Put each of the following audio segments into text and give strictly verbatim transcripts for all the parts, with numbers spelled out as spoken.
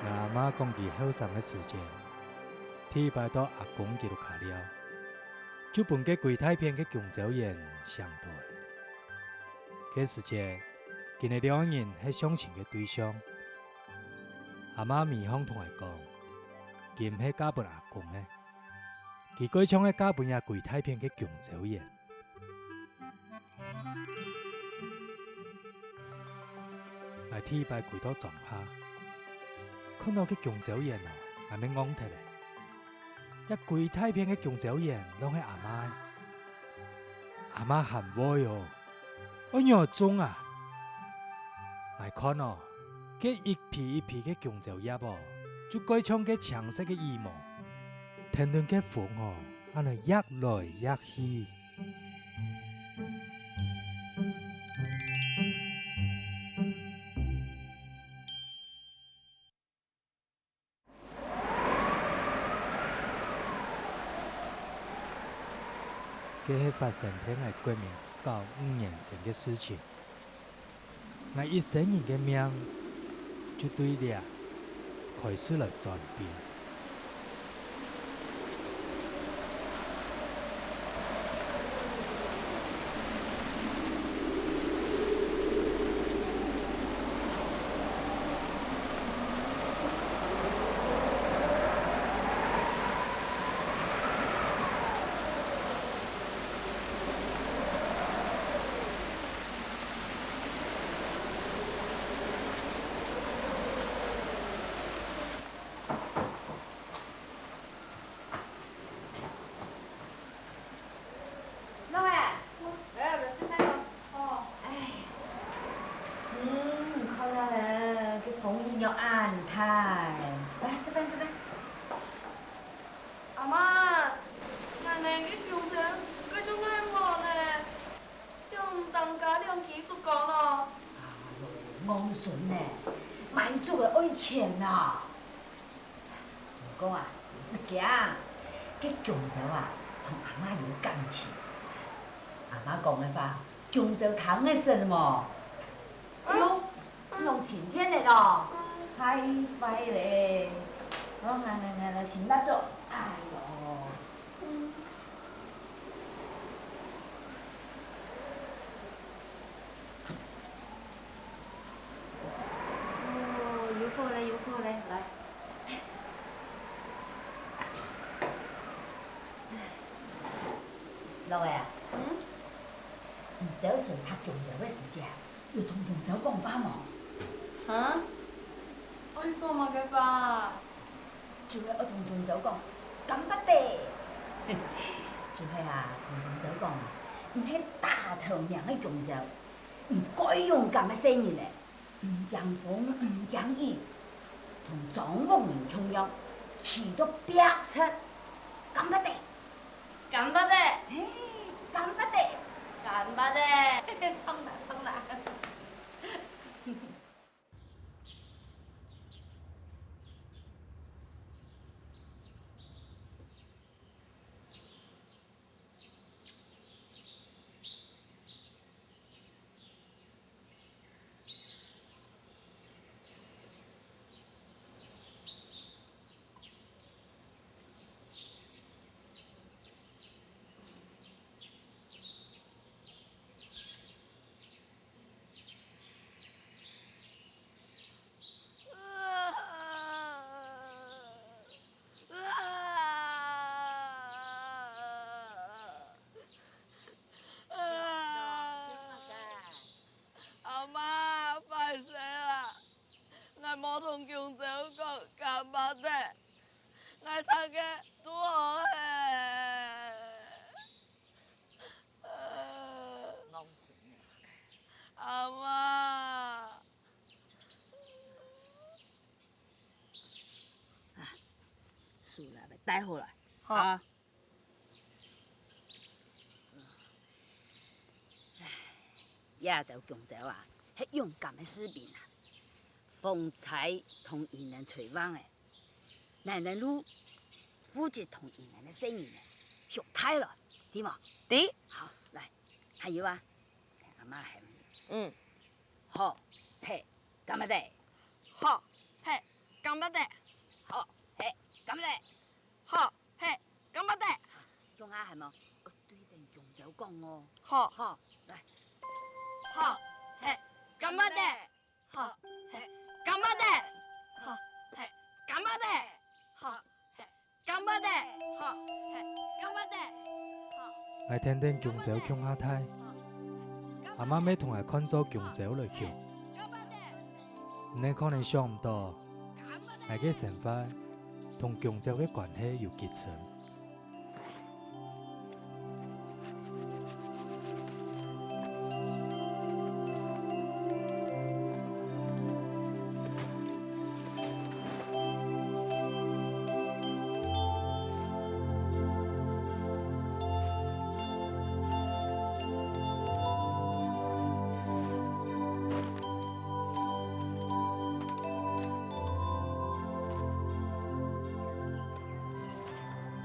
𠊎阿嬤講佢後生个時節，第一擺到阿公佢屋下尞，就分該歸大片个弓蕉園餳著。該時節，佢等兩個人係相親个對象。阿嬤尾項同𠊎講，佢毋係嫁分阿公个，佢蓋像係嫁分這歸大片个弓蕉園。 𠊎第一擺歸到莊下，看著該弓蕉園啊，𠊎乜戇忒了。這歸大片个弓蕉園，攏係阿嬤个。阿嬤還會哦，愛仰般種啊？𠊎看哦，該一皮一皮个弓蕉葉哦，就蓋像該青色个羽毛。 跈等該風哦，恁呢擛來擛去。該係發生在𠊎國民 校五年生个事情，𠊎一生人个命就對這開始來轉變。 老妹，來，來食飯咯。哦。哎，嗯，你看啊咧，這風雨又恁大。來，食飯，食飯。阿嬤，𠊎等个弓蕉，該種哪無呢？ 想毋單加兩支竹篙咯。哎喲，戇孫呢，買竹仔愛錢啊。毋過啊，毋使驚，該弓蕉啊，同阿嬤有感情。阿嬤講个話，弓蕉聽得識無？哎喲， 仰天天个咯，太壞咧！好，來來來來，請蠟燭。哎喲，哦，有火咧，有火咧，來。老妹啊，嗯？你朝晨糴弓蕉个時節， 有同弓蕉講話無？哈？愛講麼个話？就係愛同弓蕉講，「乾巴得！」就係啊，同弓蕉講，你係打頭名个弓蕉，你蓋勇敢个細人仔，毋驚風，毋驚雨，同莊屋人共樣，企到壁直，乾巴得！ 乾巴得！嘿，乾巴得！乾巴得！唱啦，唱啦！阿嬤，壞勢啦！𠊎無同弓蕉講，乾巴得！𠊎讀个都好嘿。戇孫呢。阿嬤。啊，書啦，愛帶好來。好。啊。 這兜弓蕉啊，係勇敢个士兵啊！風災同佢等吹橫仔，𠊎等就負責同佢等个細人仔畜大來，知無？知。好，來，還有啊，阿嬤喊你。嗯。好，嘿，乾巴得。好，嘿，摎你講，好，嘿，摎你講，好，嘿，摎你講。共下喊哦，愛對等弓蕉講哦。好，好，來。好，嘿，摎你講。好，嘿，摎你講。好，嘿，摎你講。好，嘿，摎你講。好，嘿，摎你講。好，𠊎跈等弓蕉共下大，阿嬤乜同𠊎看做弓蕉來畜。你等可能想毋到，𠊎个生活同弓蕉个關係有幾深。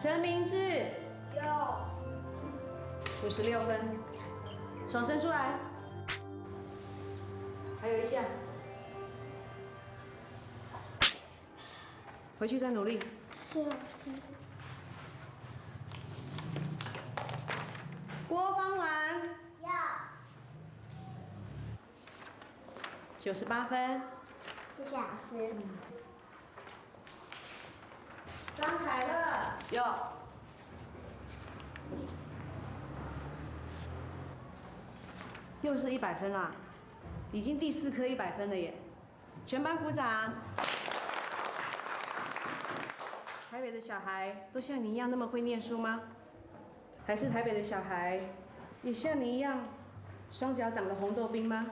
陈明志。有。五十六分，手伸出来。还有一下。回去再努力。是老师。郭芳丸。有。九十八分。谢谢老师。 张凯乐。有。又是一百分啦，已经第四科一百分了耶！全班鼓掌。台北的小孩都像你一样那么会念书吗？还是台北的小孩也像你一样，双脚长了红豆冰吗？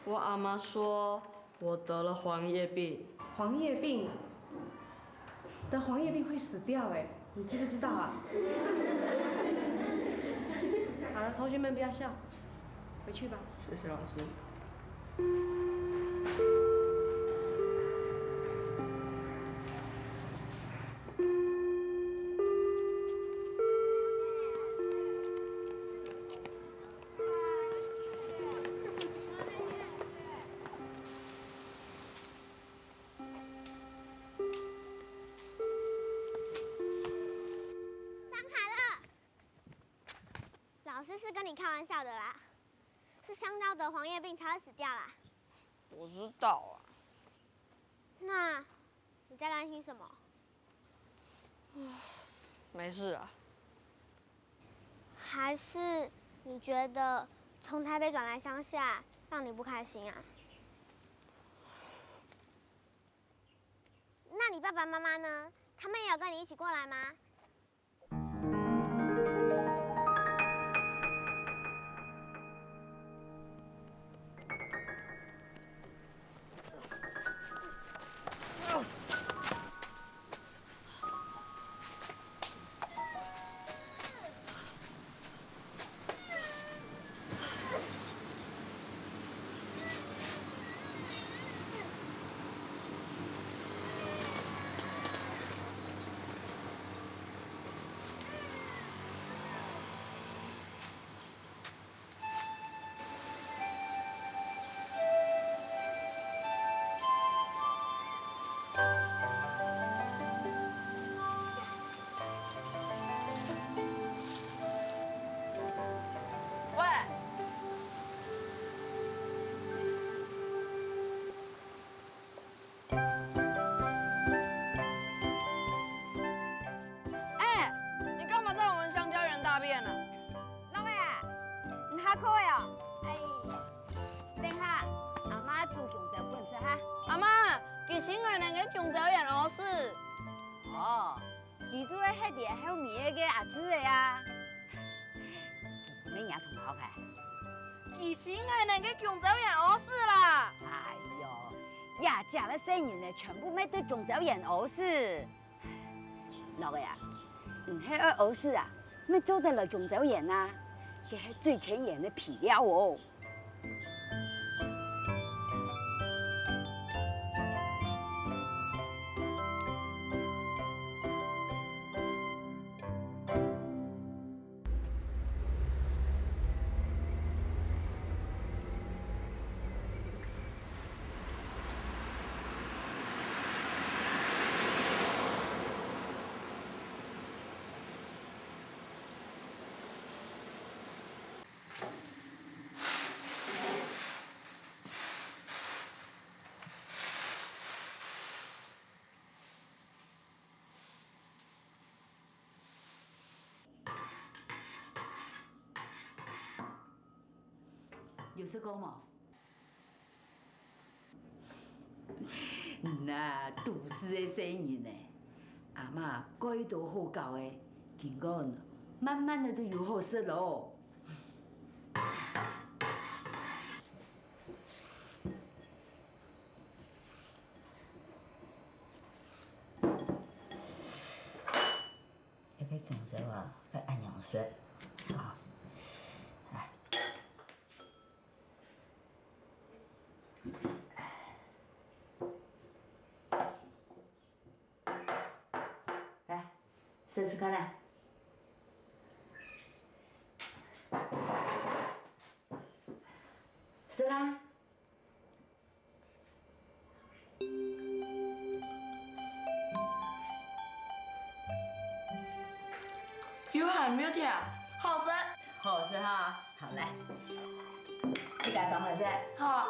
我阿妈说， 我得了黄叶病。黄叶病？得黄叶病会死掉哎，你知不知道啊？好了，同学们不要笑，回去吧。谢谢老师。 张凯乐，老师是跟你开玩笑的啦，是香蕉得黄叶病才会死掉啦。我知道啊。那你在担心什么？没事啊。还是你觉得从台北转来乡下让你不开心啊？那你爸爸妈妈呢？他们也有跟你一起过来吗？ 喂。哎，你干嘛在我们香蕉园大便啊？老妹啊，你下課了哦？哎呀，等下，阿媽煮弓蕉分你食哈。阿媽，佢尋𠊎等个弓蕉園屙屎。哦， 佢就係歇在後尾个阿姊仔啊。你乜同學啊？佢尋𠊎等个弓蕉園屙屎啦！哎喲，這隻个細人仔全部乜對弓蕉園屙屎。樂仔啊，你係愛屙屎啊，乜做得來弓蕉園啊，該係最天然个肥料哦。有食過無？嗯啊，都市个細人呢，阿嬤蓋多好教个，緊講，慢慢仔都有好食囉。 這个弓蕉啊，愛恁樣食，啊，來。來，食食看啊。食啦。 有鹹有甜，好食。好食哈，好來，這个裝來食。好。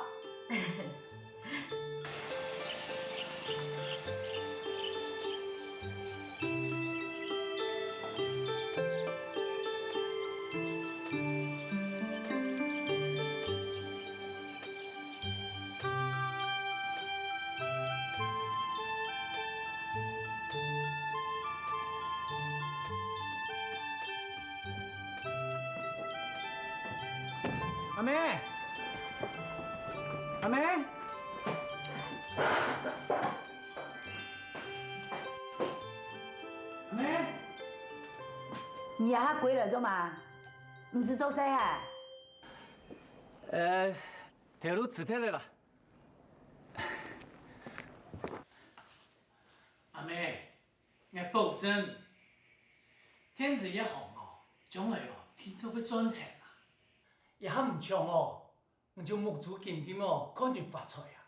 阿姆，阿姆，阿姆，你這下歸來做麼个？毋使做事啊？呃，頭路辭忒了啦。 阿姆，𠊎保證，電子業行哦，將來哦，定著會賺錢啊！這下毋像哦，你就目珠金金哦，看緊發財啊！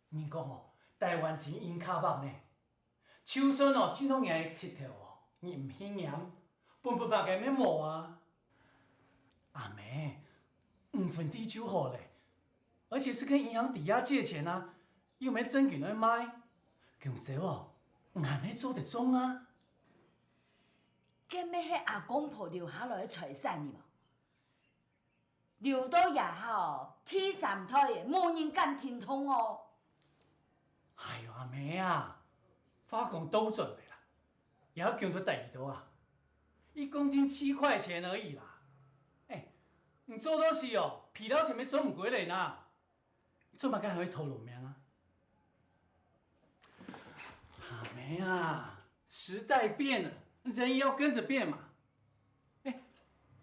人講哦，台灣真應該棒呢，就算哦，盡多人个直頭哦，你毋去拈，分分白个乜無啊！阿姆，五分地就好咧， 而且係跟銀行抵押借錢啊，又無證據來賣。弓蕉哦，𠊎還係做得種啊。該乜係阿公婆留下來个財產呢無？留到這下哦，第三代个，無人敢停動哦。哎喲，阿姆啊，話講倒轉來啦，也愛弓蕉大幾多啊？一公斤七塊錢而已啦。哎，你做到時哦，皮包錢乜賺毋歸來呢。 做麼个還會討老命啊？阿姆啊，時代變了，人也要跟著變嘛。哎，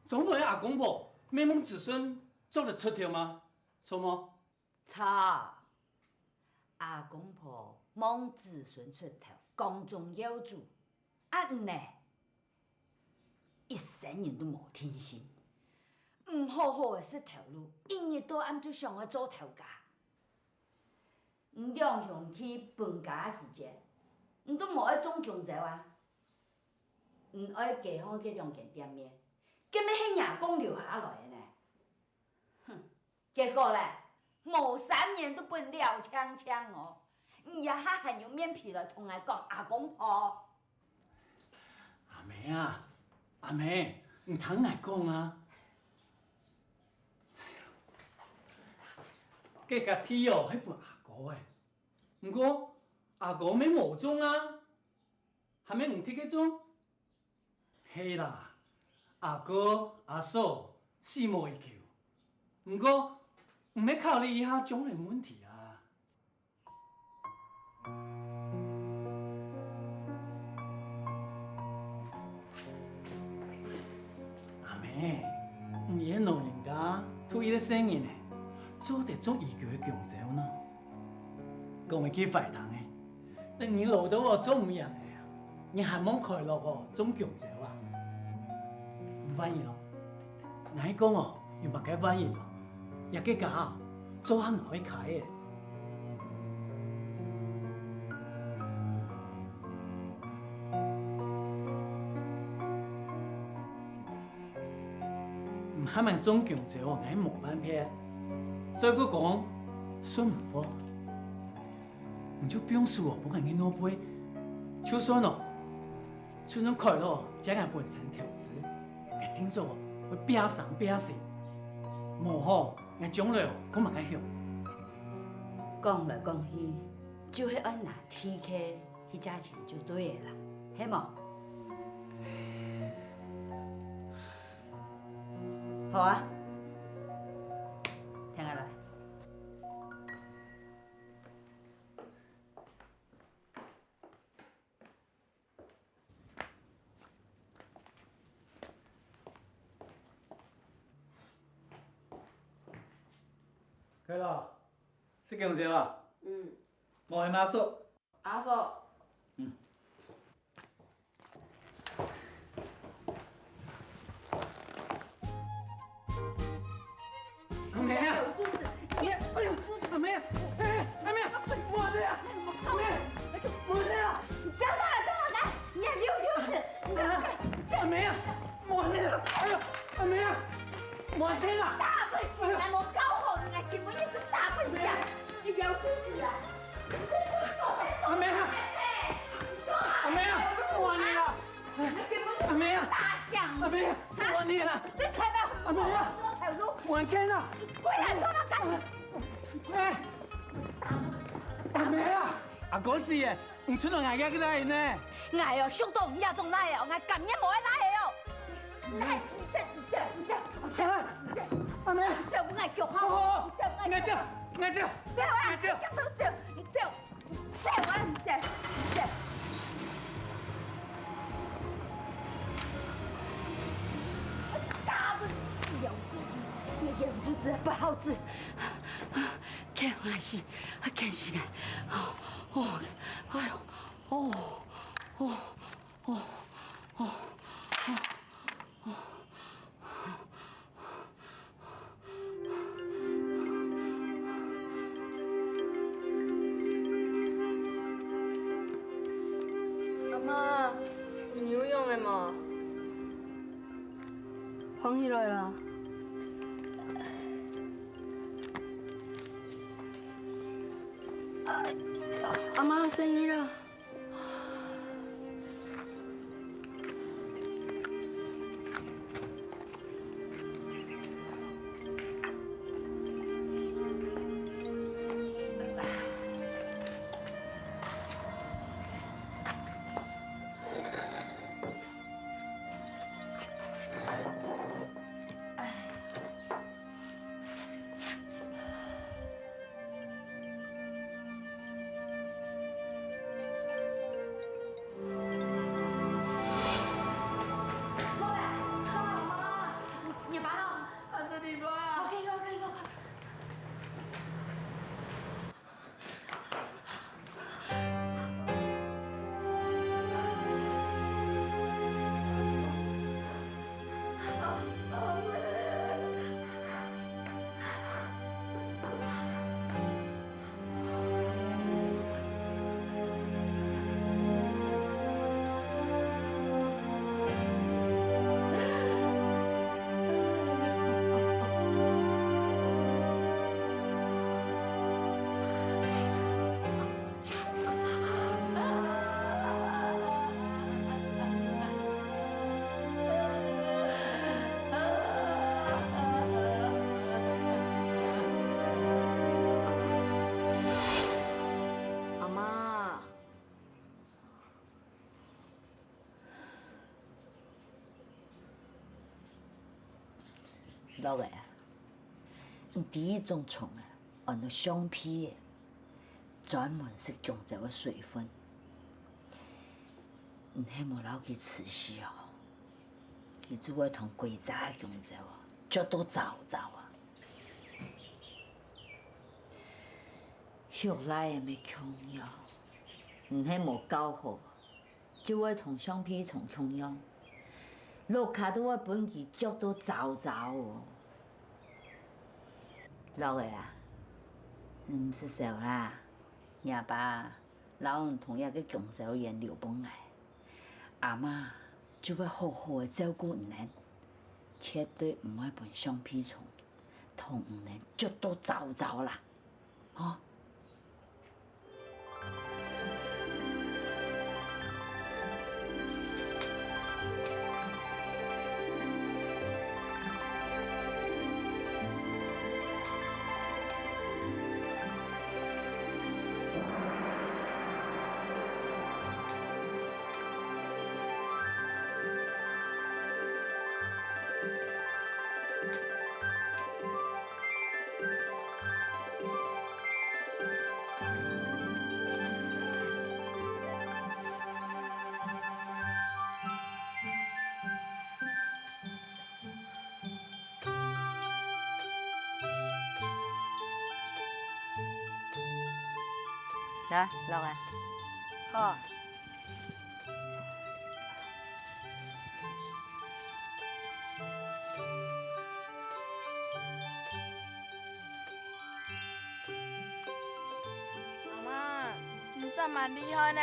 總會阿公婆乜望子孫做得出頭嘛，著無？著，阿公婆望子孫出頭，光宗耀祖， 啊你呢？一生人都無定心，毋好好个識頭路，一日到暗就想愛做頭家。你兩兄弟分家个時節，你都無愛種弓蕉啊？你愛街項該兩間店面，該乜係若公留下來个呢？哼！ 結果咧，無三年都分你了淨淨哦！你這下還有面皮來同𠊎講阿公婆？阿姆啊，阿姆，你聽𠊎講啊！該塊地哦，係分阿哥个，毋過阿哥乜無種啊，還免你替佢種。 係啦，阿哥、阿嫂死無一久。毋過，你愛考慮一下將來問題啊。阿姆，你个老人家都一個細人仔，做得種已久个弓蕉呢？講一句壞聽个， 等你老到哦，做毋贏个啊，你還望開樂哦，種弓蕉啊？萬一咯，𠊎講哦，有麼个萬一咯？這個家啊，做下𠊎會開个。毋喊𠊎種弓蕉哦，𠊎無辦法。再過講，順毋過。 你就放手哦，分𠊎个老輩，就算哦，就算開樂，將𠊎分成投資，𠊎定著哦，會拚生拚死。無吼， ，𠊎將來哦，可吂个用。講來講去，就係愛拿地契去借錢就對了啦，係無？好啊，聽下來。 開了，食弓蕉啊？嗯。無喊阿叔。阿叔。嗯。 阿妹啊！哎呦，叔子，哎呀，哎呦，叔子，阿妹啊！哎，阿妹啊！莫按呢啊！阿妹，莫按呢啊！你叫上來幹嘛的？你還溜溜子！阿妹啊！莫按呢啊！哎呦，阿妹啊！莫按呢啊！大笨象，你還無教好，你還根本就是大笨象！你搖叔子啊！阿妹啊！阿妹啊！莫按呢啊！ 阿妹啊！大象！阿妹啊！莫按呢啦！最開放！阿妹啊！做頭路！還緊啊！你過來做麼个？哎！阿妹啊！阿哥死耶！你出來𠊎个个來呢？𠊎哦，想到你這種來哦，𠊎甘願無愛來哦！來，你走，你走，你走，你走，你走！阿妹！走，𠊎腳好！哦，走，𠊎走，𠊎走，走啊！走，走，走，走！ 走啊，你走，你走。打不死，咬死你，咬死这不好吃。看我死，看死啊！哦，哦，哎呦，哦，哦，哦，哦，哦。 阿媽，你有用个無？放起來啦。阿媽，生日啦！ 阿媽。樂仔啊，你知一種蟲啊，安到象鼻仔，專門食弓蕉个水分。你係無摎佢㓾死哦，佢就會同歸隻弓蕉哦，噭到燥燥啊！ 畜孲仔乜共樣，你係無教好，就會同象鼻蟲共樣，落跤都會分佢噭到燥燥哦。樂仔啊，你毋使愁啦，若爸摎你同這个弓蕉園留分𠊎，阿媽就會好好个照顧你等，絕對毋會分象鼻蟲同你等噭到燥燥啦。 哦。來，落來。好。阿媽，你真蠻厲害呢！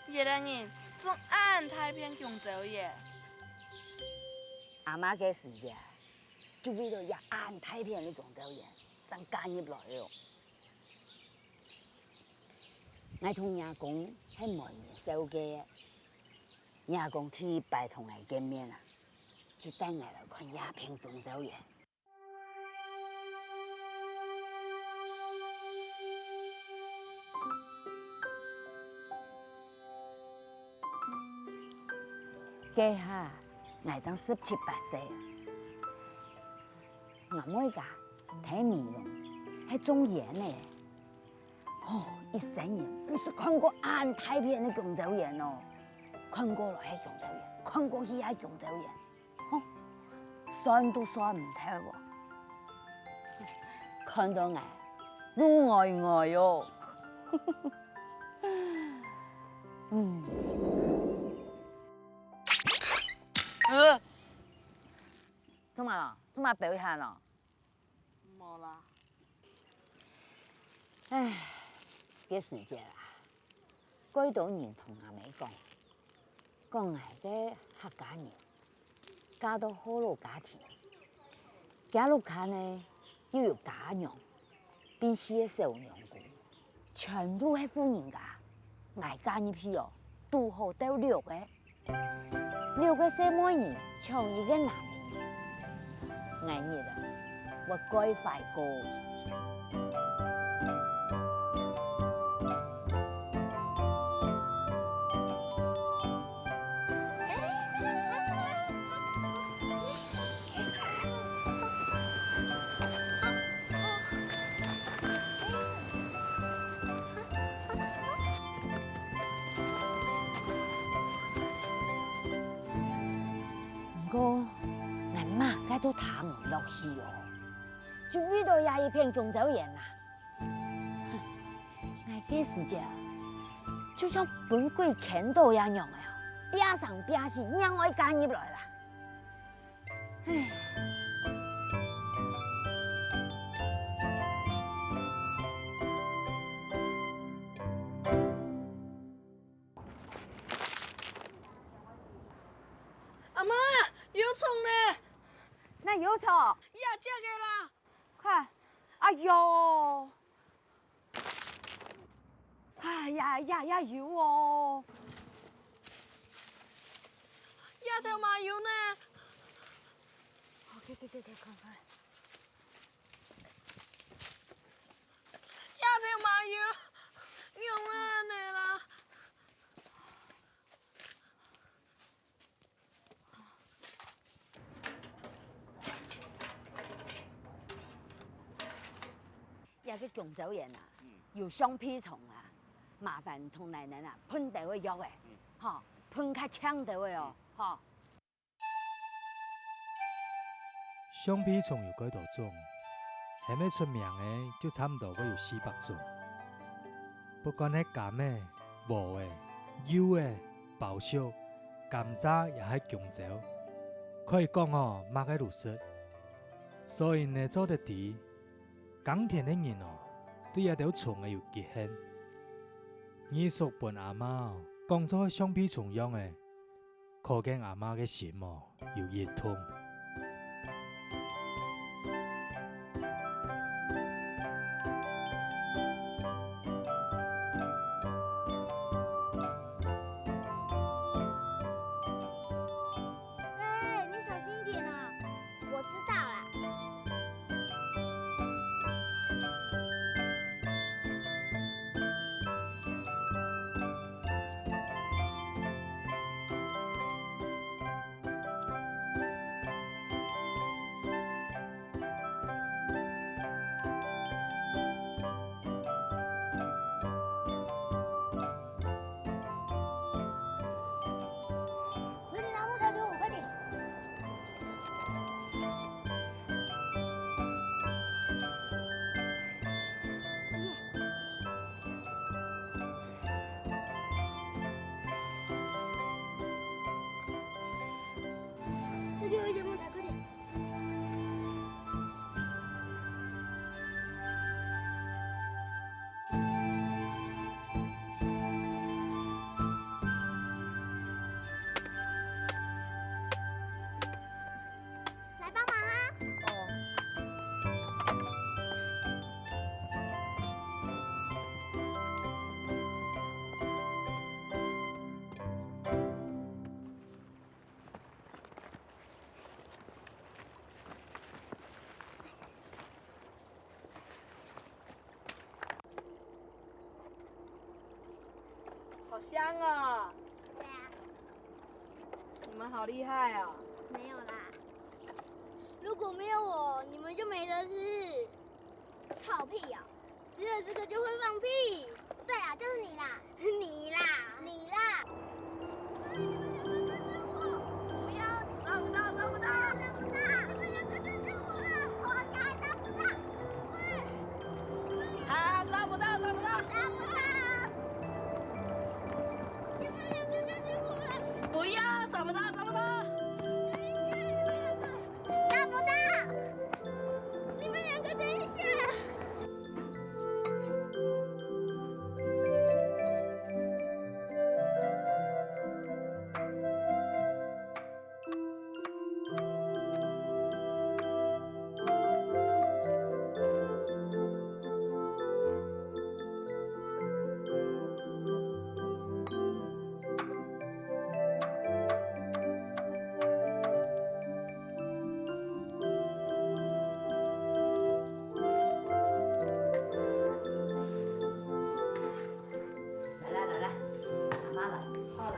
一個人種恁大片弓蕉園。阿媽該時節，就為著這恁大片个弓蕉園，正嫁入來哦。 𠊎同若公係門人紹介个，若公第一擺同𠊎見面啊，就帶𠊎來看這片弓蕉園。該下，𠊎正十七八歲啊。 吾妹家在美濃，係種菸仔。吼，一生人毋識看過恁大片个弓蕉園哦！看過來係弓蕉園，看過去係弓蕉園，吼，算都算毋透哦！看到𠊎，又呆呆哦！嗯。呃， 做麼个？做麼个飆一下呢？無啦。唉，該時節啊，蓋多人同阿姆講，講𠊎个客家人嫁到學老家庭，厥屋下呢又有家娘，並四個小娘姑，全都係婦人家。𠊎嫁入去哦，堵好兜六個。 六個細妹兒搶一個男人，𠊎日啊，會蓋壞過。 毋過，𠊎麼个都聽毋落去哦，就為著這一片弓蕉園啊！𠊎該時節啊，就像分鬼牽著一樣个哦，拚生拚死，硬愛嫁入來啦！ 阿姆，有蟲呢！哪有蟲？這隻个啦！看，哎喲！ 哎呀呀呀，有哦！這頭嘛有呢！好，去去去去，看看。這頭嘛有，仰會恁呢啦？ 這个弓蕉園啊，有象鼻蟲啊，麻煩同奶奶啊，噴兜仔藥仔，吼，噴較強兜仔哦，吼。 象鼻蟲有蓋多種，喊得出名个就差毋多會有四百種。不管係柑仔、禾仔、柚仔、包粟、甘蔗也係弓蕉，可以講哦，麼个都食。所以呢，做得知，耕田个人哦，對這兜蟲仔有極恨。二叔分阿媽哦，講做象鼻蟲樣仔， 可見阿媽个心哦，有幾痛。喂，你小心一點啊！我知道啦。有一些木材，快点。来帮忙啊！哦。好香哦！对啊。你们好厉害哦！没有啦，如果没有我，你们就没得吃。臭屁哦！ 吃了这个就会放屁。对啦，就是你啦。你啦，你啦。不要，抓不到，抓不到。抓不到，抓不到，抓不到。活该，抓不到。啊，抓不到，抓不到。抓不到。你们两个跟着我来。不要，抓不到，抓不到。等一下。 抓不到！你们两个等一下。来来来来，阿妈来。好了。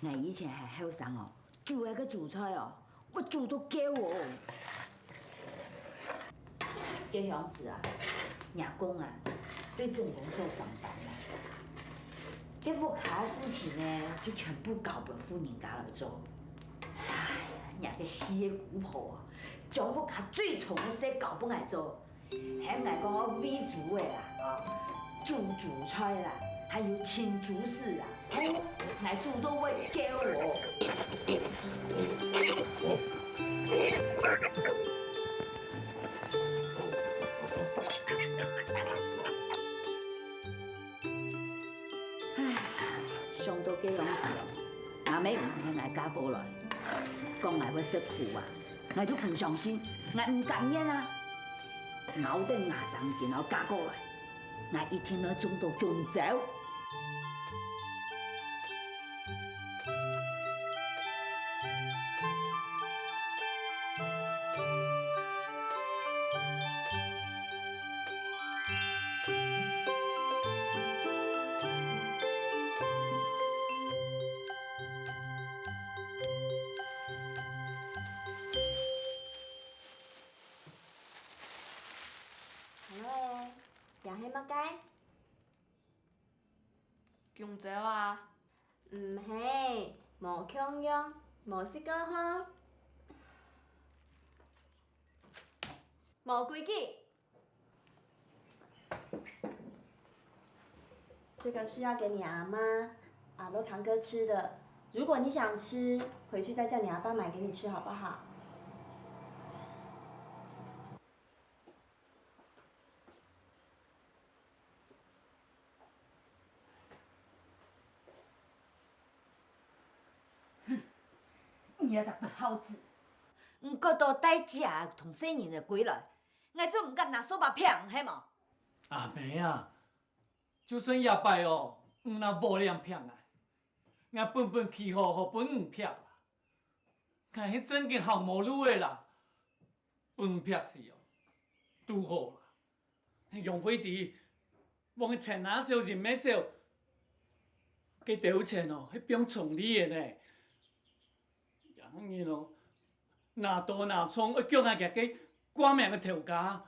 𠊎以前還後生哦，煮該个煮菜哦，會煮到噭哦。該央時啊，若公啊，在鎮公所上班啊。該屋下个事情呢，就全部交分婦人家來做。哎呀，若个四个姑婆啊，將屋下最重个事交分𠊎做， 喊𠊎講愛餵豬仔啦，啊，煮豬菜啦，還有清豬屎啦，𠊎煮到會噭哦。唉，想到該央時哦，阿姆毋喊𠊎嫁過來，講𠊎會食苦啊，𠊎就毋相信，𠊎毋甘願啊！ 咬等牙正經愛嫁過來，𠊎一定愛種到弓蕉。 Hello，這係麼个？弓蕉啊。毋係，無共樣，無食過吼。無規矩。 這個是要給你阿媽、阿羅堂哥吃的。如果你想吃，回去再叫你阿爸買給你吃，好不好？ 你這隻不孝子！你過多帶姐同細人仔歸來，𠊎就毋敢拿掃把拚，係無？阿姆啊，就算這擺哦，你拿無兩拚啊，𠊎本本企好好分你拚啦。𠊎係正經行無路个啦， 分你拚死哦，堵好啦。楊惠芝，往前拿走，人乜走，該兜錢哦，係放重利个呢。這下人哦，拿刀拿銃愛逐𠊎這个掛名个頭家。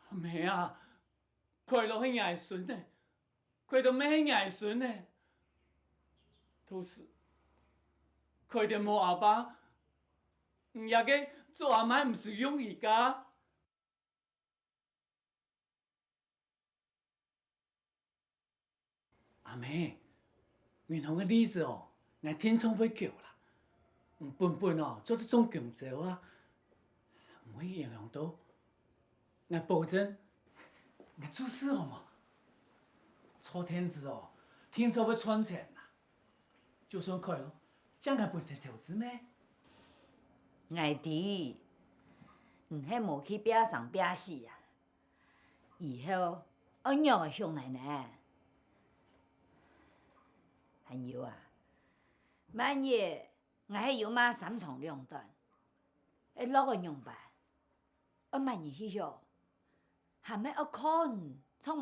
阿姆啊， 開刀係𠊎孫呢，開刀乜係𠊎孫呢。到時，開刀無阿爸，你這个做阿姆毋使容易个。阿妹，銀行个利息哦，𠊎定著會繳啦。嗯，本本哦，做得種弓蕉啊，毋會影響到。𠊎保證，𠊎做事好無？做投資哦，定著會賺錢啦。 就算開咯，正个本錢投資咩？𠊎知，你係無去拚生拚死啊！以後愛仰仔畜孲呢？還有啊，萬一𠊎係有麼三長兩短，愛落个仰般？愛麼人去畜？還乜愛靠你，著無？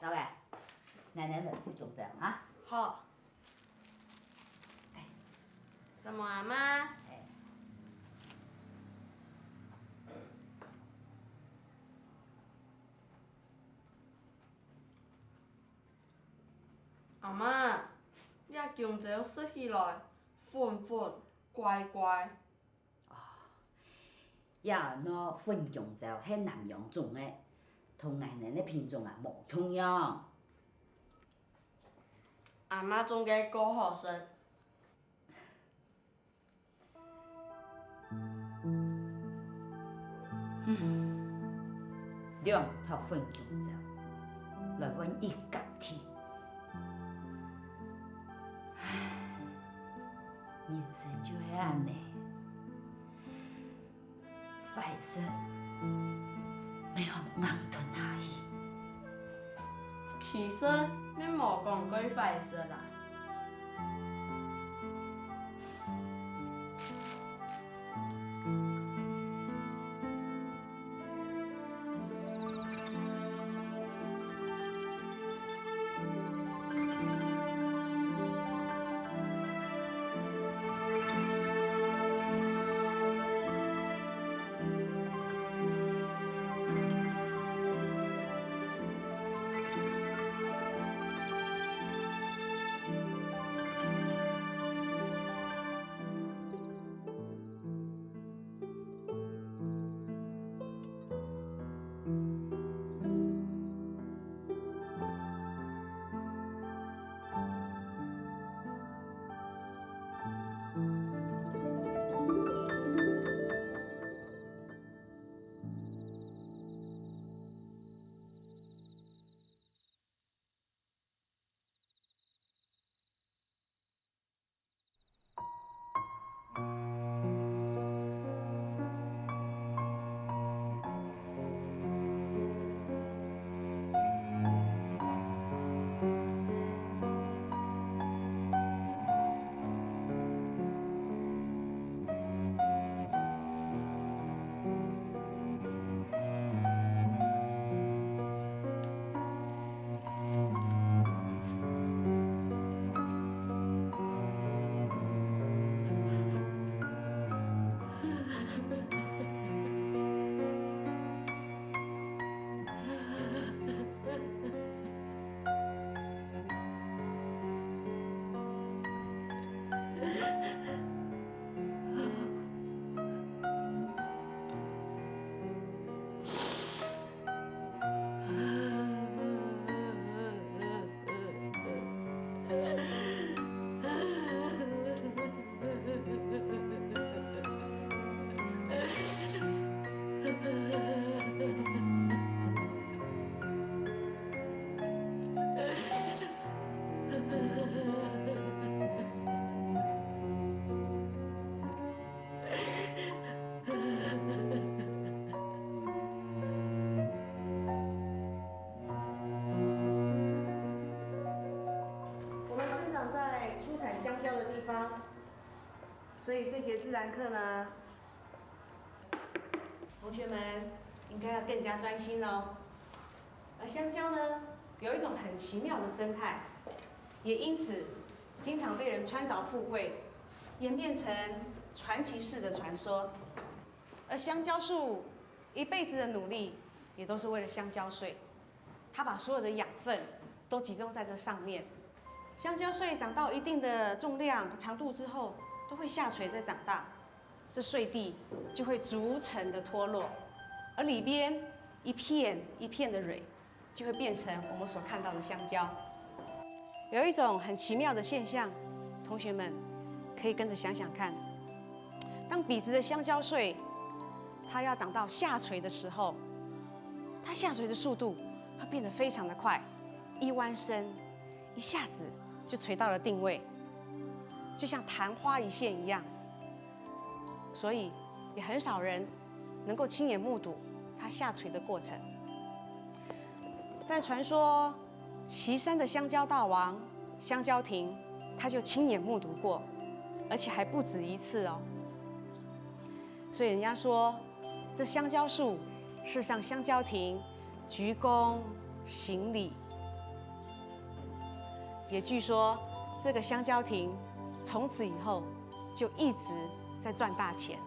老弟，𠊎等來食中晝哈。好。哎，承蒙阿嬤。哎。 阿嬤，這弓蕉食起來粉粉怪怪。哦，這安到粉弓蕉係南洋種个，同𠊎等个品種啊無共樣。阿嬤種个較好食。 兩托粉弓蕉，來換一甲地。唉，人生就係恁呢，壞事，乜愛硬吞下去。 其實，乜無講過壞事啦。我们生长在出产香蕉的地方，所以这节自然课呢，同学们应该要更加专心哦。而香蕉呢，有一种很奇妙的生态，也因此经常被人穿凿附会，演变成传奇式的传说。而香蕉树一辈子的努力，也都是为了香蕉穗。它把所有的养分都集中在这上面。香蕉穗长到一定的重量、长度之后，都会下垂再长大，这穗蒂就会逐层的脱落，而里边一片一片的蕊，就会变成我们所看到的香蕉。有一种很奇妙的现象，同学们可以跟着想想看。当笔直的香蕉穗，它要长到下垂的时候，它下垂的速度会变得非常的快，一弯身，一下子就垂到了定位，就像昙花一现一样。所以也很少人能够亲眼目睹它下垂的过程。但传说，岐山的香蕉大王香蕉亭，他就亲眼目睹过，而且还不止一次哦。所以人家说，这香蕉树是向香蕉亭鞠躬行礼。也据说，这个香蕉亭从此以后就一直在赚大钱。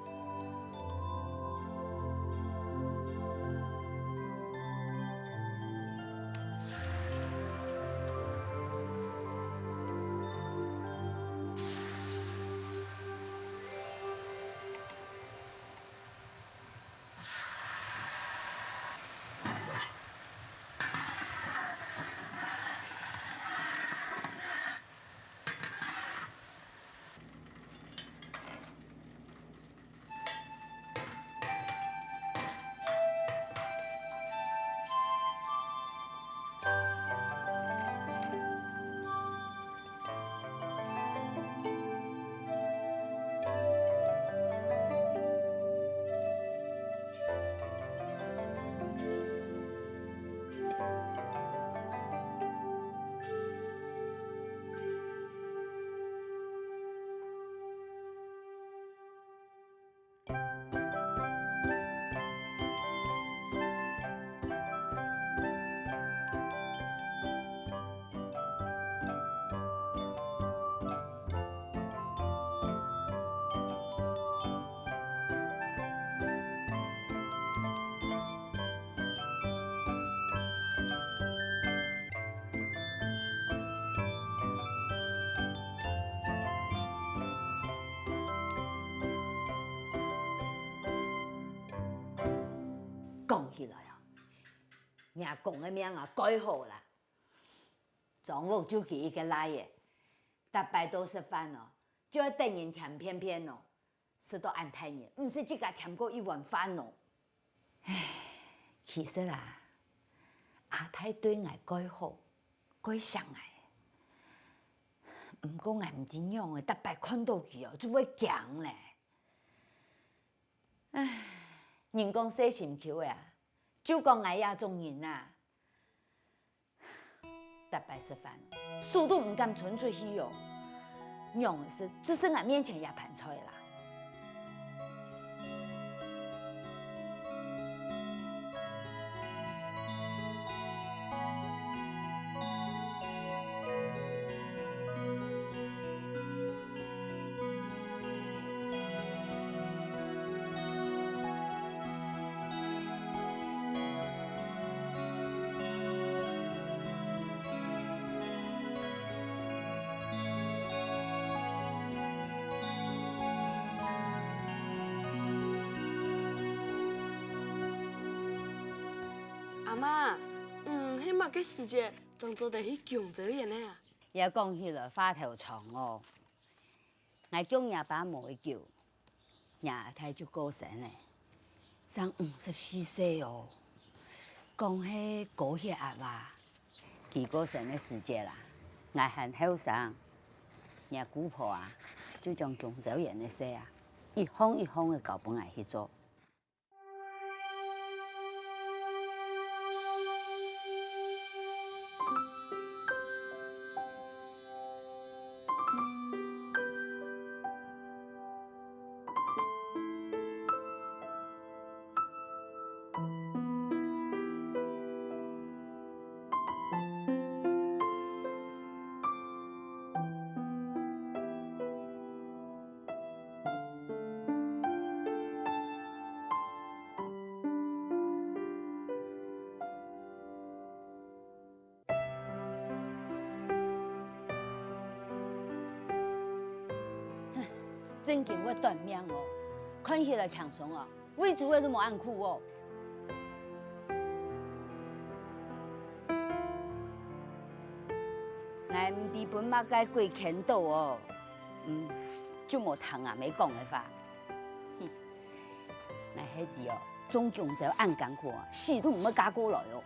讲起来啊，若公个命啊，蓋好啦。庄屋就佢一个倈仔，逐擺到食飯哦，就愛等人添便便哦。 食到恁大人，毋識自家添過一碗飯哦。唉，其實啊，阿太對𠊎蓋好，蓋惜𠊎。毋過𠊎毋知仰仔，逐擺看到佢哦，就會驚咧。唉，人講細心臼仔啊，就講𠊎這種人啊， 逐擺食飯，手都毋敢伸出去哦。仰仔食，只係𠊎面前這盤菜啦。 阿嬤，嗯，係麼个時節正做得去弓蕉園呢啊？ 這講起來話頭長哦。𠊎降若爸無幾久，若阿太就過身咧，正五十四歲哦。講係高血壓啊。佢過身个時節啊，𠊎還後生，若姑婆啊，就將弓蕉園个事啊，一項一項个交分𠊎去做。正經會短命哦，看起來輕鬆哦，為主个都無恁苦哦。𠊎毋知分麼个鬼牽到哦，嗯，就無聽阿姆講个話。哼，𠊎係知哦，種弓蕉恁艱苦哦，死都毋會嫁過來哦。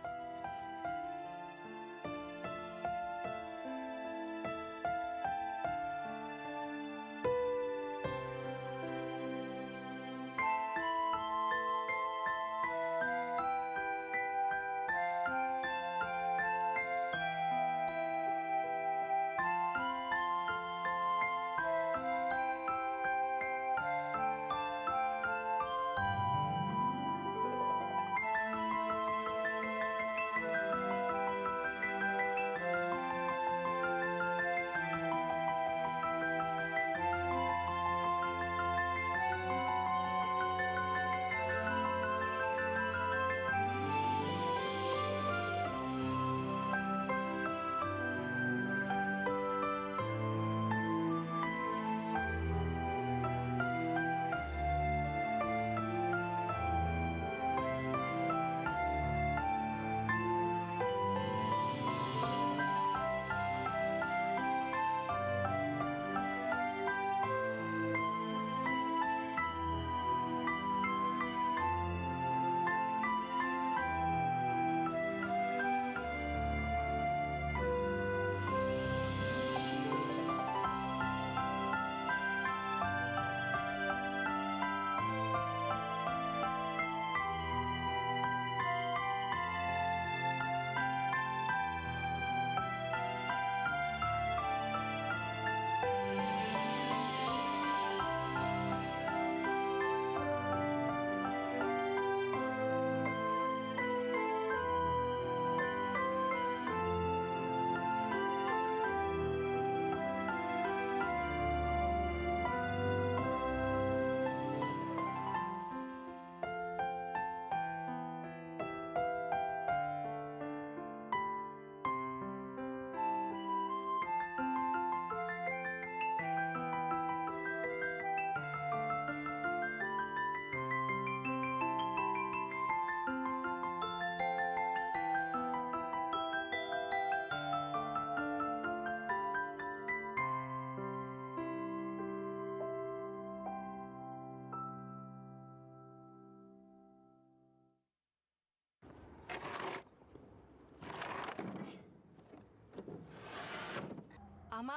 阿嬤，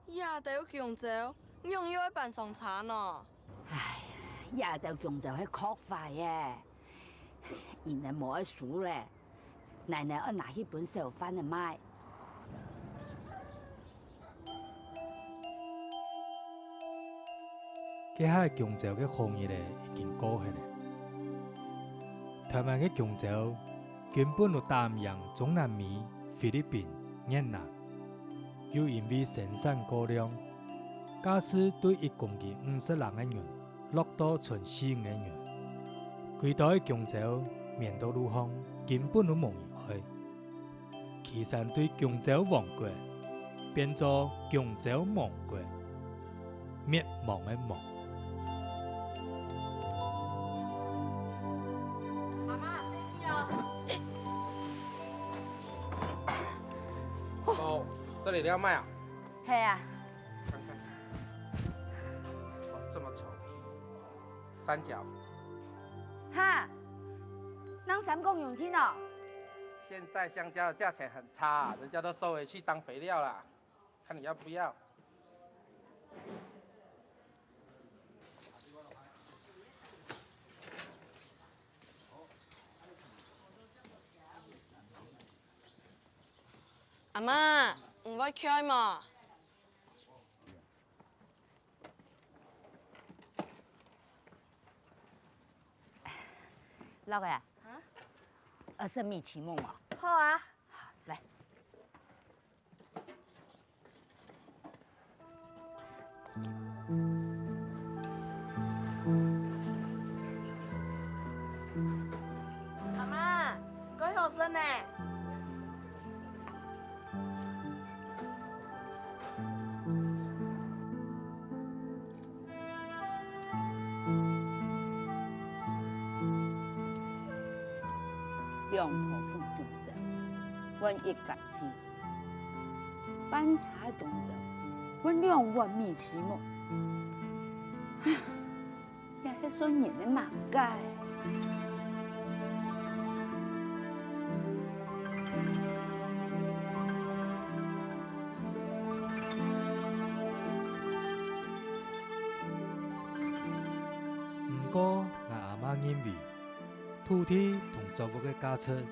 這兜弓蕉，仰又愛搬上車呢？唉，這兜弓蕉係壙壞个，人呢無愛收咧，奶奶愛拿去分小販仔賣。 該下弓蕉个好日仔已經過忒咧。臺灣个弓蕉根本就打毋贏中南美、菲律賓、越南，又因為生產過量，價數對一公斤五十零個銀落到賰四五個銀。幾多个弓蕉面到路項，根本就無人愛。 旗山對弓蕉王國變做弓蕉亡國，滅亡个亡。阿嬤，洗手哦。哦，這裡你要賣啊？係啊。看看。哦，這麼醜。三角。哈，哪三角用盡哦？ 現在香蕉的價錢很差，人家都收回去當肥料啦，看你要不要？阿嬤，你會𤸁無？ 老弟啊，啊？愛食米篩目無？好啊。好，來。阿嬤，你蓋好食呢。兩婆分弓蕉，換一間地；搬茶弓蕉，換兩碗米篩目。唉，這係算人个麼个？毋過，𠊎阿嬤認為，土地同作物个價值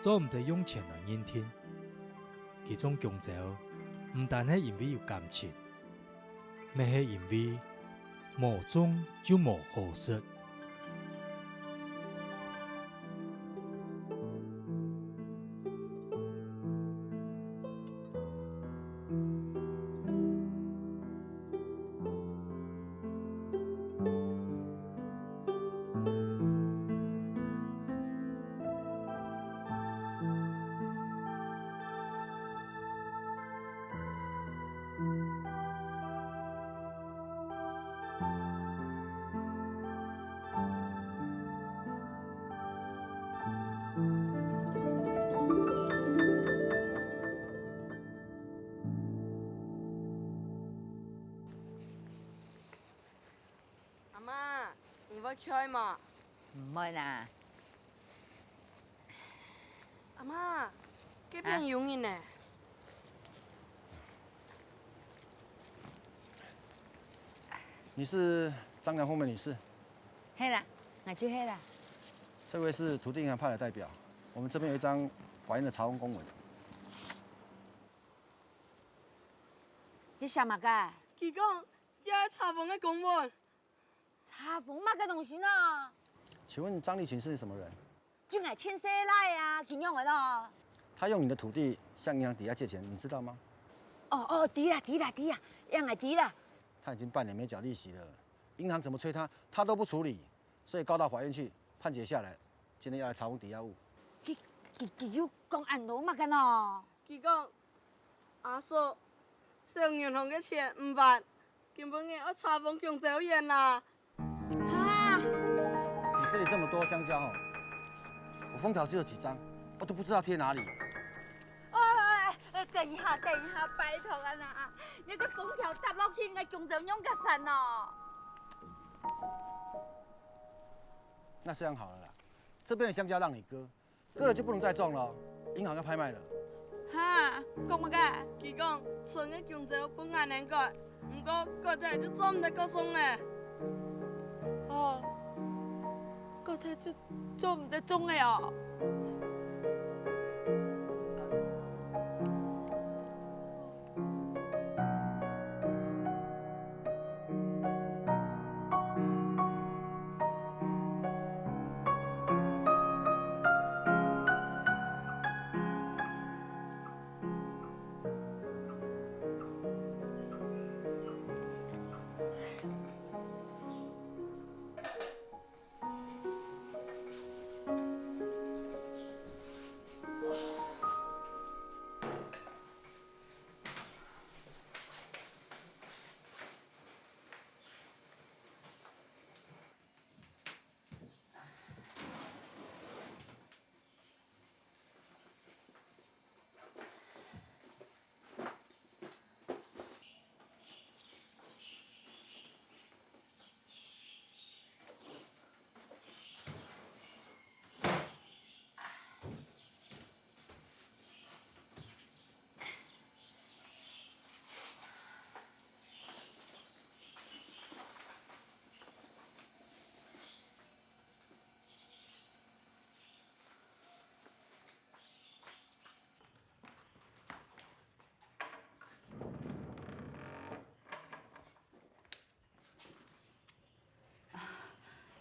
做毋得用錢來認定。其中弓蕉毋單係因為有感情，乜係因為無種就無好食。 阿嬤，你會去無？毋會啦。阿嬤，該片有人呢。你是張良豐的女士？係啦，𠊎就係啦。這位是土地銀行派的代表，我們這邊有一張法院的查封公文。你寫麼个？佢講， 這係查封个公文。查封麼个東西呢？請問張立群是你什麼人？就𠊎親細倈啊，佢仰仔呢？他用你的土地向銀行抵押借錢，你知道嗎？哦哦，知啦知啦知啦，這𠊎知啦。他已經半年沒繳利息了，銀行怎麼催他，他都不處理，所以告到法院去，判決下來，今天要來查封抵押物。佢佢佢又講恁多麼个呢？佢講 阿叔，收銀行个錢毋還，今晡日愛查封弓蕉園啦！哈！你這裡這麼多香蕉哦，我封條只有幾張，我都不知道貼哪裡。哎，哎，哎，等一下，等一下，拜託啊啦！你个封條貼落去，𠊎弓蕉仰結煞呢？那這樣好了啦，這邊的香蕉讓你割， 割了就不能再種了，銀行要拍賣了。哈，講麼个？佢講賰个弓蕉分𠊎等割，毋過割忒就做毋得再種了。哦，割忒就做毋得種了哦。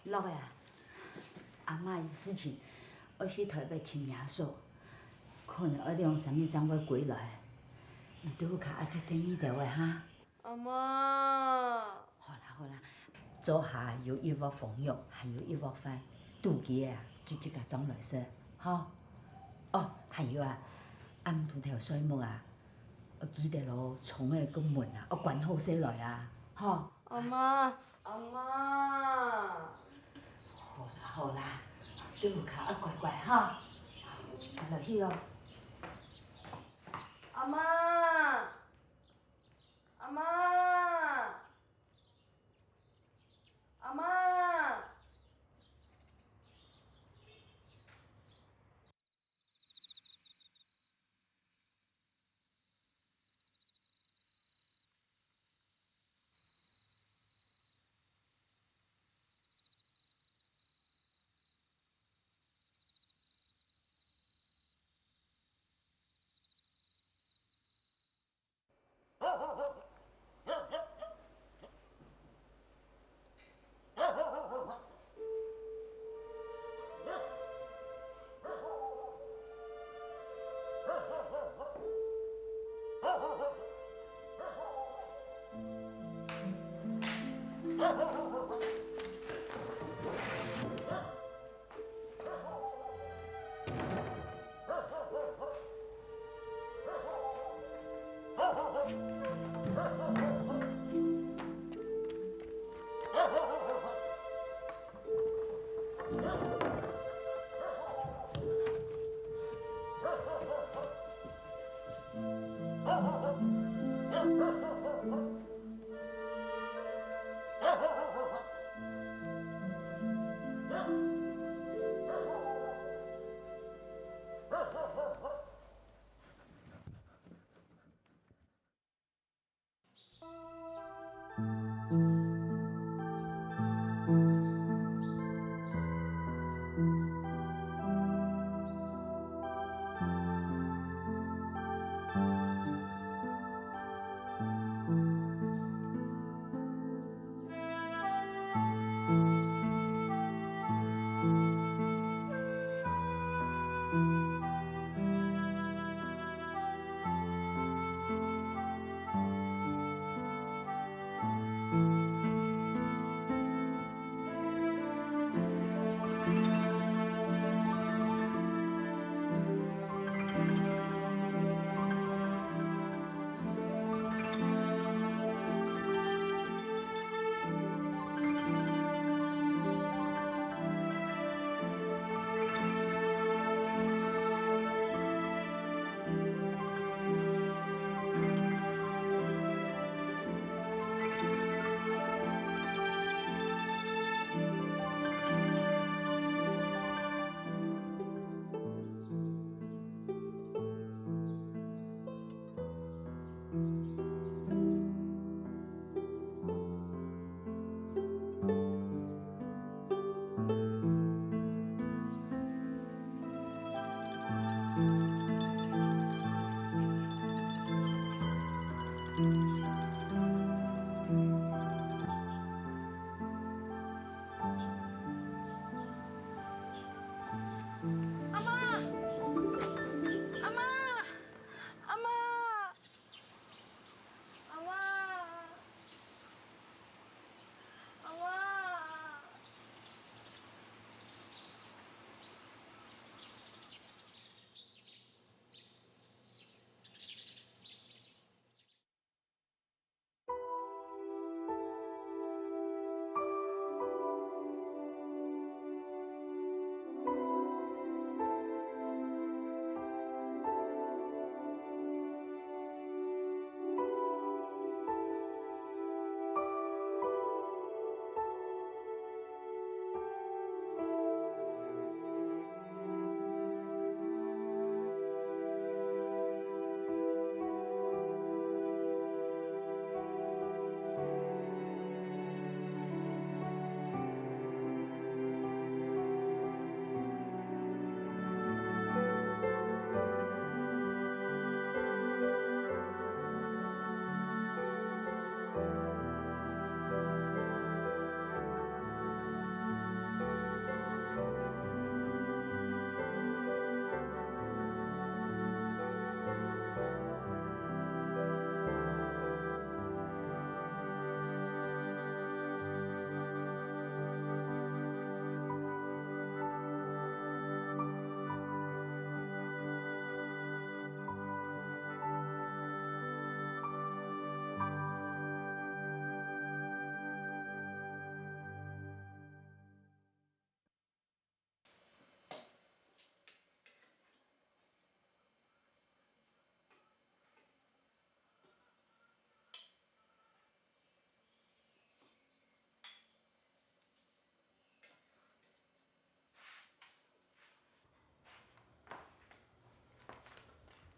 樂仔啊，阿嬤有事情，愛去台北尋阿叔，可能愛兩三日正會歸來。你兜下愛較細義兜仔哈。阿嬤。好啦好啦，灶下有一鑊封肉，還有一鑊飯，肚飢啊，就自家裝來食，吼。哦，還有啊，暗晡頭睡目啊， 愛記得囉，窗仔个門啊，愛關好勢來啊，吼。阿嬤，阿嬤。好啦好啦，對屋下愛乖乖哈。來去哦。阿媽，阿媽，阿媽。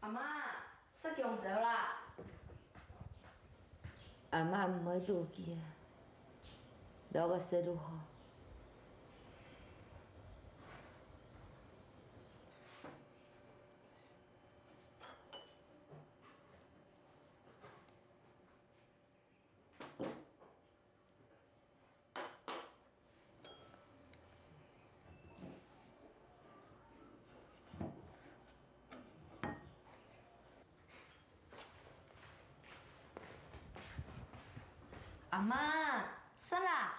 阿媽，食弓蕉啦！阿媽毋會肚飢啊，留个食就好。 阿媽，食啦！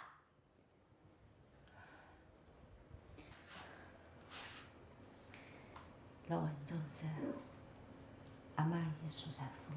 老安，做事，阿媽去收衫褲。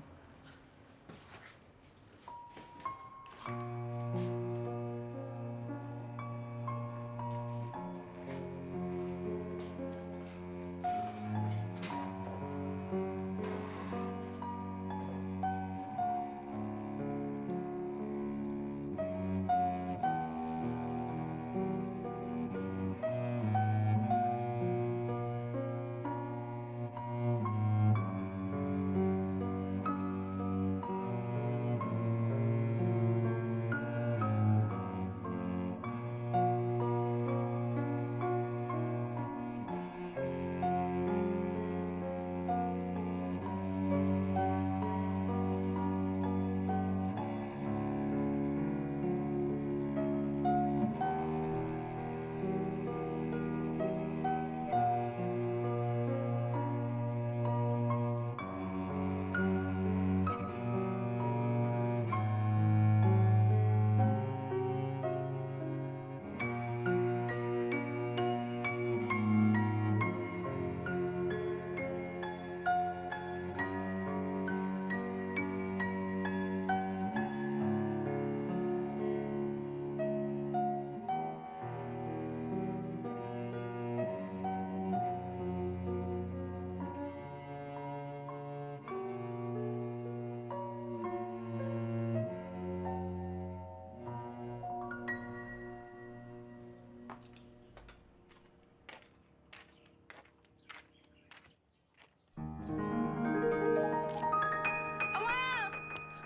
阿媽，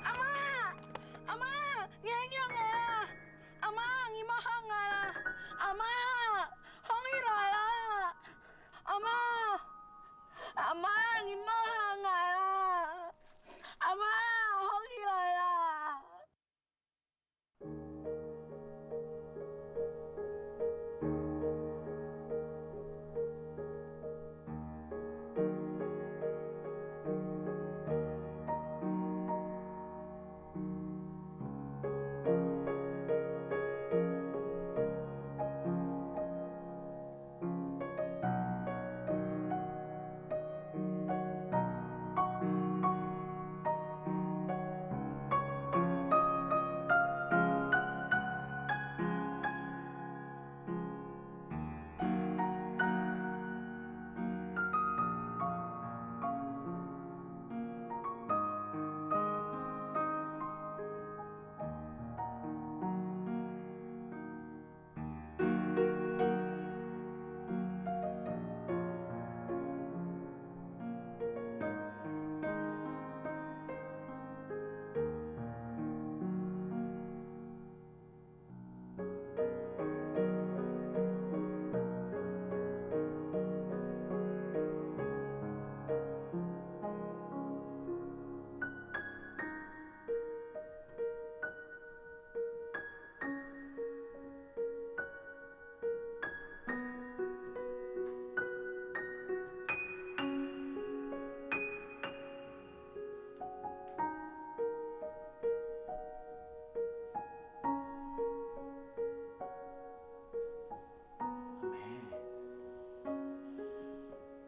阿媽，阿媽，你還仰仔啊？阿媽，你莫喊𠊎啦！阿媽，䟘起來啦！阿媽，阿媽，你莫喊𠊎啦！阿媽，䟘起來啦！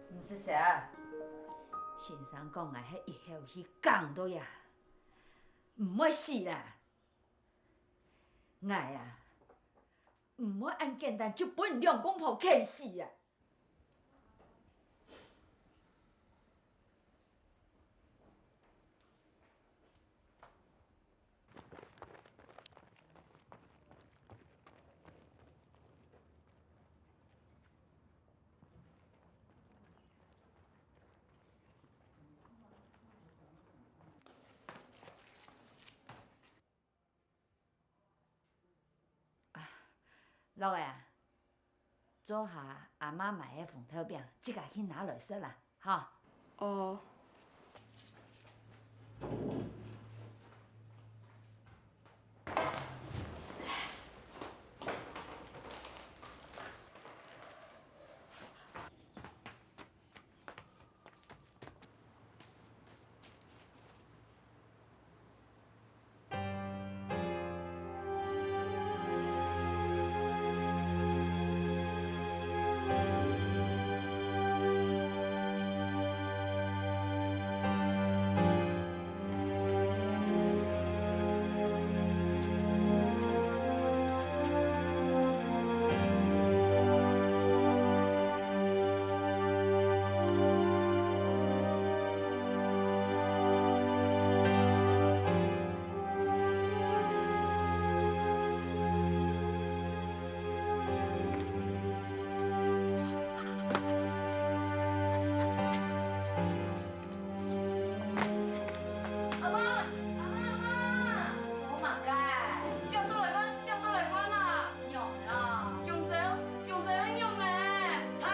毋使愁啊，先生講𠊎係一口氣降到這，毋會死啦。𠊎啊，毋會恁簡單就分兩公婆牽死啊！ 阿樂仔啊，做下阿嬤買个紅豆餅，自家去拿來食啦，吼。哦。 阿嬤，阿嬤，阿嬤，做麼个？遽出來看，遽出來看啊！仰仔啦？弓蕉，弓蕉係仰仔？哈？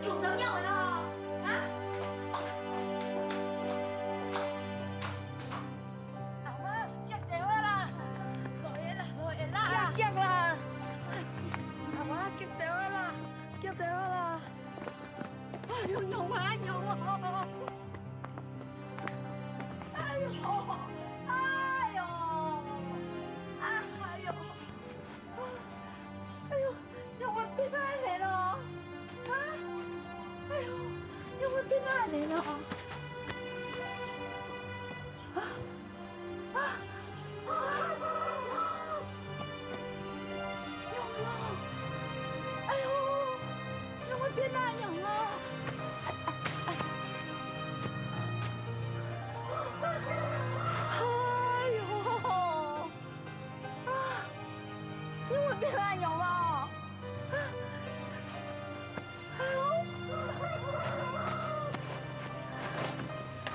弓蕉仰仔啦？哈？阿嬤，遽兜仔啦！來仔啦，來仔啦！遽遽啦！阿嬤，遽兜仔啦，遽兜仔啦！哎喲，仰會恁樣哦！ 哎喲，哎喲，哎喲，哎喲，仰會變到恁樣咯？啊，哎喲，仰會變到恁樣咯？啊，啊，啊，仰咯？哎喲，仰會變到恁樣咯？ 哎喲，啊，仰會變到恁樣咯？哎喲，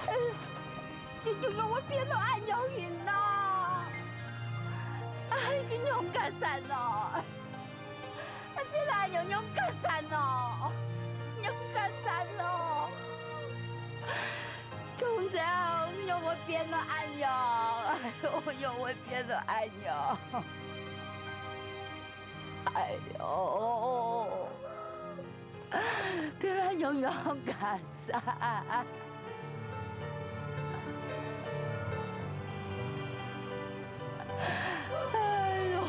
哎喲，佢仰會變到恁樣形呢？哎，佢仰結煞咯？ 哎，變到恁樣，仰結煞咯？仰結煞咯？弓蕉仰會變到恁樣？哎喲，仰會變到恁樣？哎喲，變到恁樣，仰結煞？哎喲！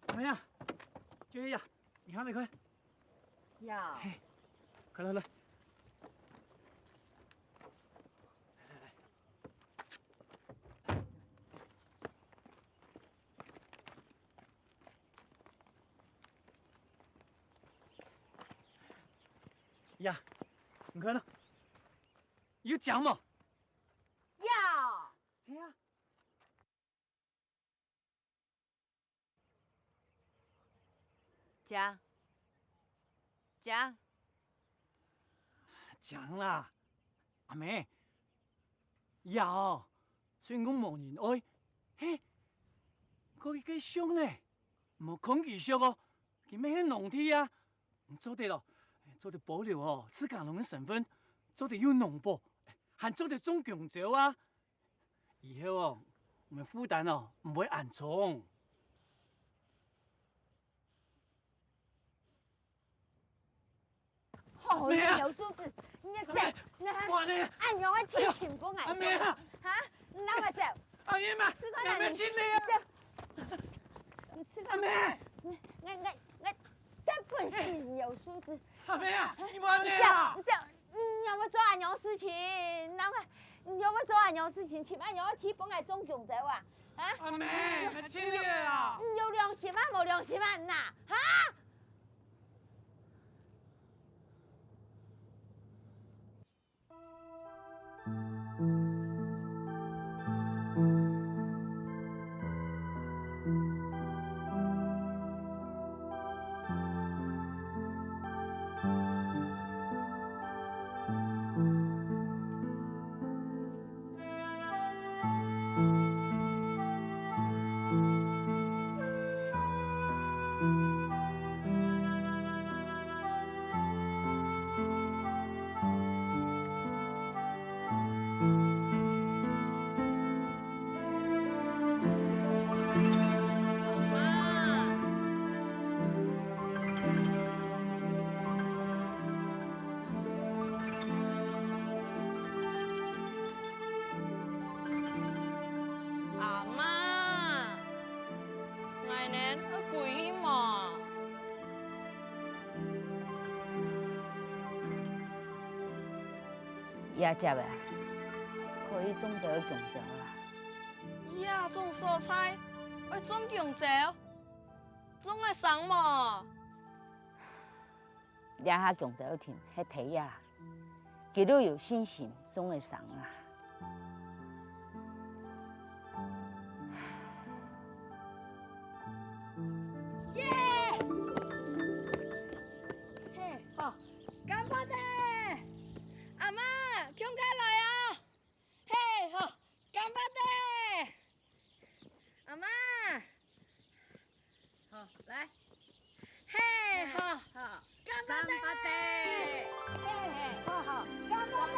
怎么样？就这样，你还没看？呀，嘿，快来来，来来来。呀，你看啊，有靚無？有。係啊。 靚，靚。靚啦，阿姆，呀哦，雖然講無人愛，嘿，該个相呢，莫看佢俗哦，佢乜係農地啊，做得哦，做得保留哦，自家農个身份，做得有農保，還做得種弓蕉啊。 以後哦，𠊎等負擔哦，毋會恁重。好，阿姆啊！你有素質，你這，你還，我呢？恁樣个天氣分𠊎做，阿姆啊！哈？你讓𠊎走，阿姆啊！你試看啊，你，你走，你試看，阿姆！你，你，你，你，根本係你有素質。阿姆啊！你莫恁樣啊！你走，你走。 你仰會做恁樣事情？你仰會，你仰會做恁樣事情？尋恁樣个地分𠊎種弓蕉啊？啊？阿姆，你盡力啊！你有良心啊，無良心啊，你啊？哈？ 阿姆，𠊎等愛歸去無？這跡啊，可以種得弓蕉啦。這種所在，愛種弓蕉，種會生無？ 這下弓蕉藤係忒啊，佢兜有信心種會生啊。耶！嘿，好，乾巴爹！阿姆，共下來啊！ 嘿，好，乾巴爹！阿姆！好，來。嘿，好，好，乾巴爹！乾巴爹！嘿，好，好，乾巴爹！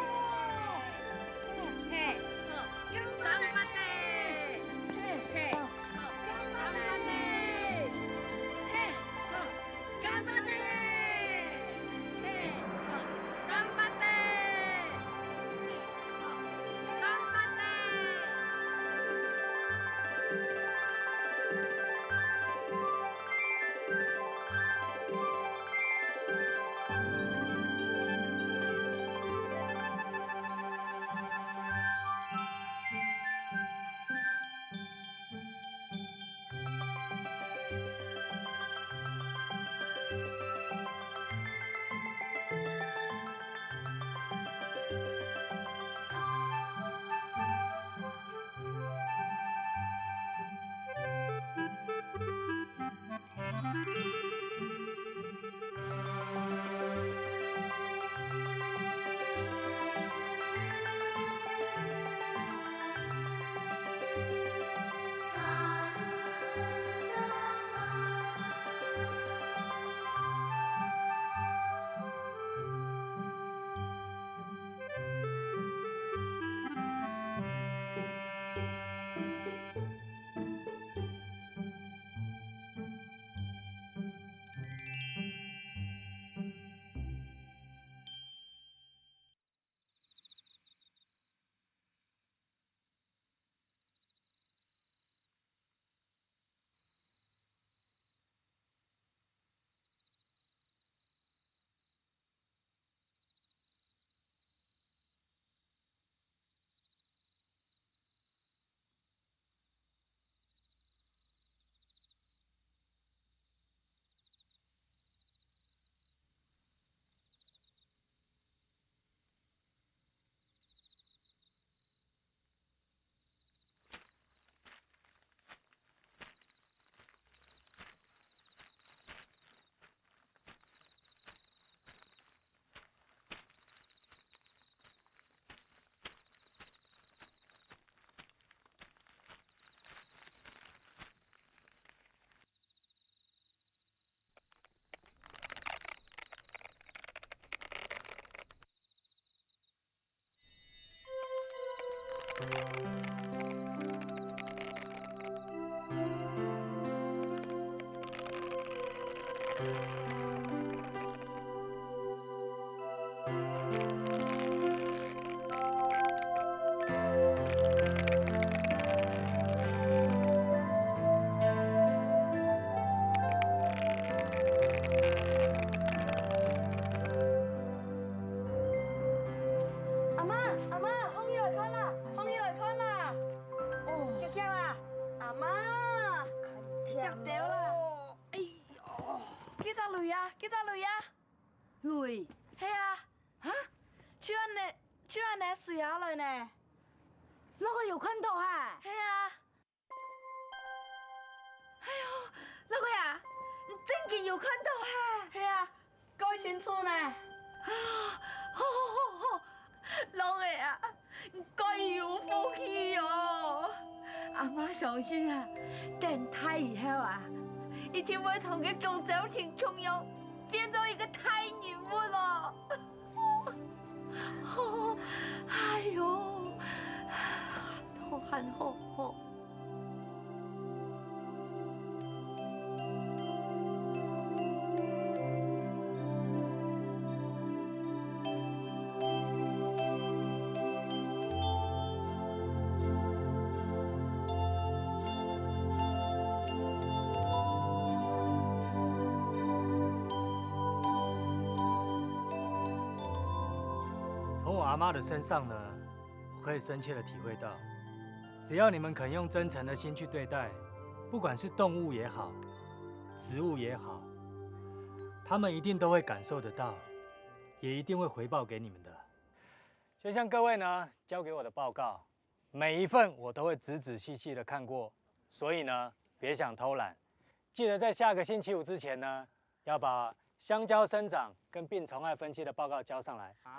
阿媽，阿媽，䟘起來看啦，䟘起來看啦！哦，遽遽啦，阿媽，遽遽啦！哎喲，幾隻鐳啊，幾隻鐳啊！鐳？係啊。哈？就恁呢，就恁呢垂下來呢。老弟有看到哈？係啊。 哎喲，老弟啊，你真个有看到哈？係啊，蓋清楚呢。好好好好，老弟啊，你蓋有福氣哦！阿媽相信啊，等大以後啊，一定會同該弓蕉亭共樣，變做一個大人物哦！好，哎喲，好，好，好。 从我阿妈的身上呢，我可以深切的体会到，只要你们肯用真诚的心去对待，不管是动物也好，植物也好，他们一定都会感受得到，也一定会回报给你们的。就像各位呢，交给我的报告，每一份我都会仔仔细细的看过，所以呢，别想偷懒，记得在下个星期五之前呢，要把香蕉生长跟病虫害分析的报告交上来。好，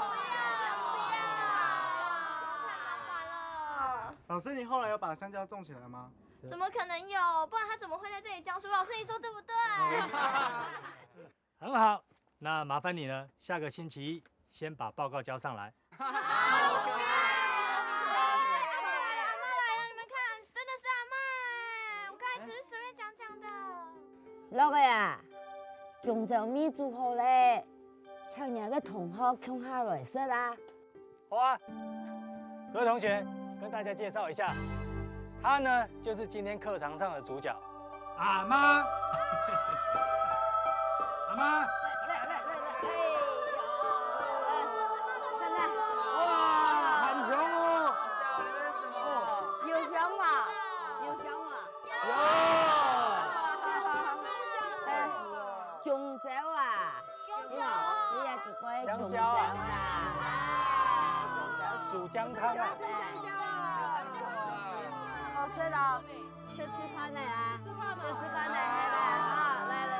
不要，不要，太麻烦了。老师，你后来有把香蕉种起来吗？怎么可能有？不然他怎么会在这里教书？老师，你说对不对？很好，那麻烦你呢，下个星期一先把报告交上来。好，不要，不要，不要，阿妈来了，阿妈来了，你们看，真的是阿妈哎，我刚才只是随便讲讲的。老弟啊，弓蕉蜜煮好咧，请你个同学共下来食啊。好啊，各位同学，跟大家介绍一下，他呢就是今天课堂上的主角，阿妈。阿妈，哇，很香哦！有香嘛？有香嘛？有。哎，弓蕉啊，你好，你也只会弓蕉啦。煮姜汤啊。好吃的哦，吃吃饭的啊，吃吃饭的，来来，好，来来。